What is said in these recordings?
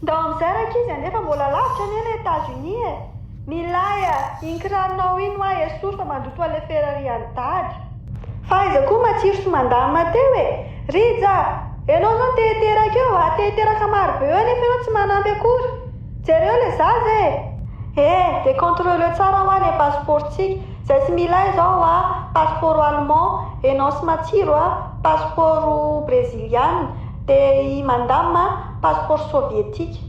Ndao amin'izay rankizy andeha fa mbola lavitra anie ilay Etats-Unis e! Milay a! Iny kiraronao iny hoa esory fa mandoto an'ilay Ferrari an'i Dada. Fa aiza koa matsiro sy mandamina teo e! Rija a! Enao zao te hiteraka eo a! Te hiteraka maro be eo nefa enao tsy manampy akory! Jereo le zaza e! Eh! Dia contrôleo tsara hoa le passeport-tsika! Zay sy Milay zao a! Passeport allemand, enao sy matsiro a! Passeport breziliana, dia i Mandam a! Passeport sovietika.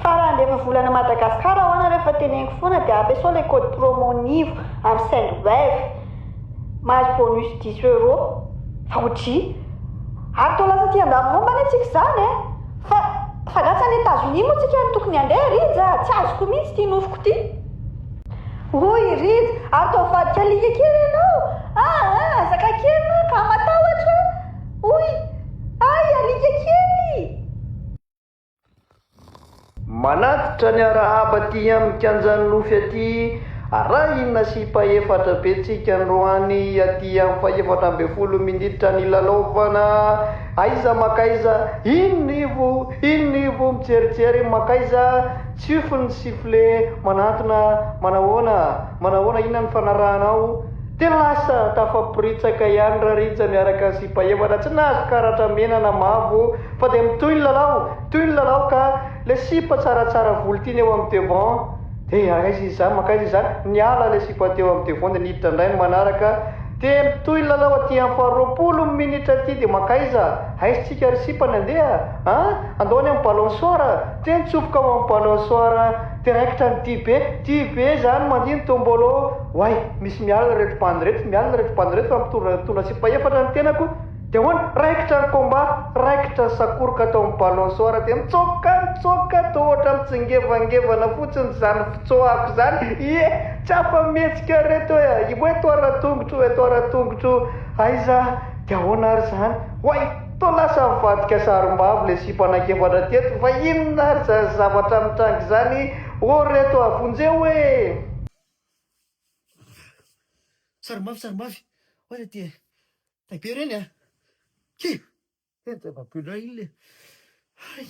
Fa raha handefa vola any Madagascar hoa nareo fa teneniko foana dia ampiasao le code promo nivo amin'ny sendwave mahazo bonus dix euros fa odrii ary toa lasa aty andafy momba anie tsika izany e! Fa fa nga tsy any Etats Unis moa tsika no tokony handeha Rija a! Tsy azoko mihitsy ity nofiko ity. Hoy i Rija, ary toa mivadika alika kely ianao! Ah ah! Zaka kely moa ka matahotra! Hoy Hay alika kely! Manatitra ny arahaba aty amin'ny kianjan'ny nofy aty arahina sipa efatra be tsika androany aty amin'ny fahefatra ambin'ny folo minitra nilalaovana aiza makaiza iny nivo iny nivo mijerijery makaiza tsiofy ny sifflet manantona manahoana manahoana inona ny fanarahanao Dia lasa tafaporitsaka ihany Rarija miaraka ny sipa efatra, tsy nahazo karatra mena na mavo fa dia mitohy ny lalao, mitohy ny lalao ka ilay sipa tsaratsara volo ity ny eo amin'ny devant dia aiza izy izany, mankaiza izy izany, niala ilay sipa teo amin'ny devant dia niditra indray ny manaraka dia mitohy ny lalao aty amin'ny faha 20 minitra aty dia mankaiza, aiza tsika ry sipa ny andeha an, andao any amin'ny balançoire, dia nitsofoka ao amin'ny balançoire dia raikitra ny dihy be, dihy be izany mandihy ny tombolo, oay! Misy mialona ireto bandy ireto, mialona ireto bandy ireto fa mitondra mitondra sipa efatra ny tenako dia ahoana? Raikitra ny combat, raikitra ny sakoroka tao amin'ny balançoire dia mitsoaka, mitsoaka toa ohatra mitsingevangevana fotsiny izany fitsoahako izany, ie! Tsy afa-mihetsika ireto e! Hoeto ara-tongotro, hoeto ara-tongotro, aiza? Dia ahoana ary izany? Oay! Toa lasa nivadika sarim-bavy ilay sipa anankiefatra teto fa inona ary izany zavatra mitranga izany? Ô reto a! Vonjeo e! Sarim-bavy sarim-bavy, oay le ty e, tay be reny a! Ki! Tena jaba be ndray iny le, hay!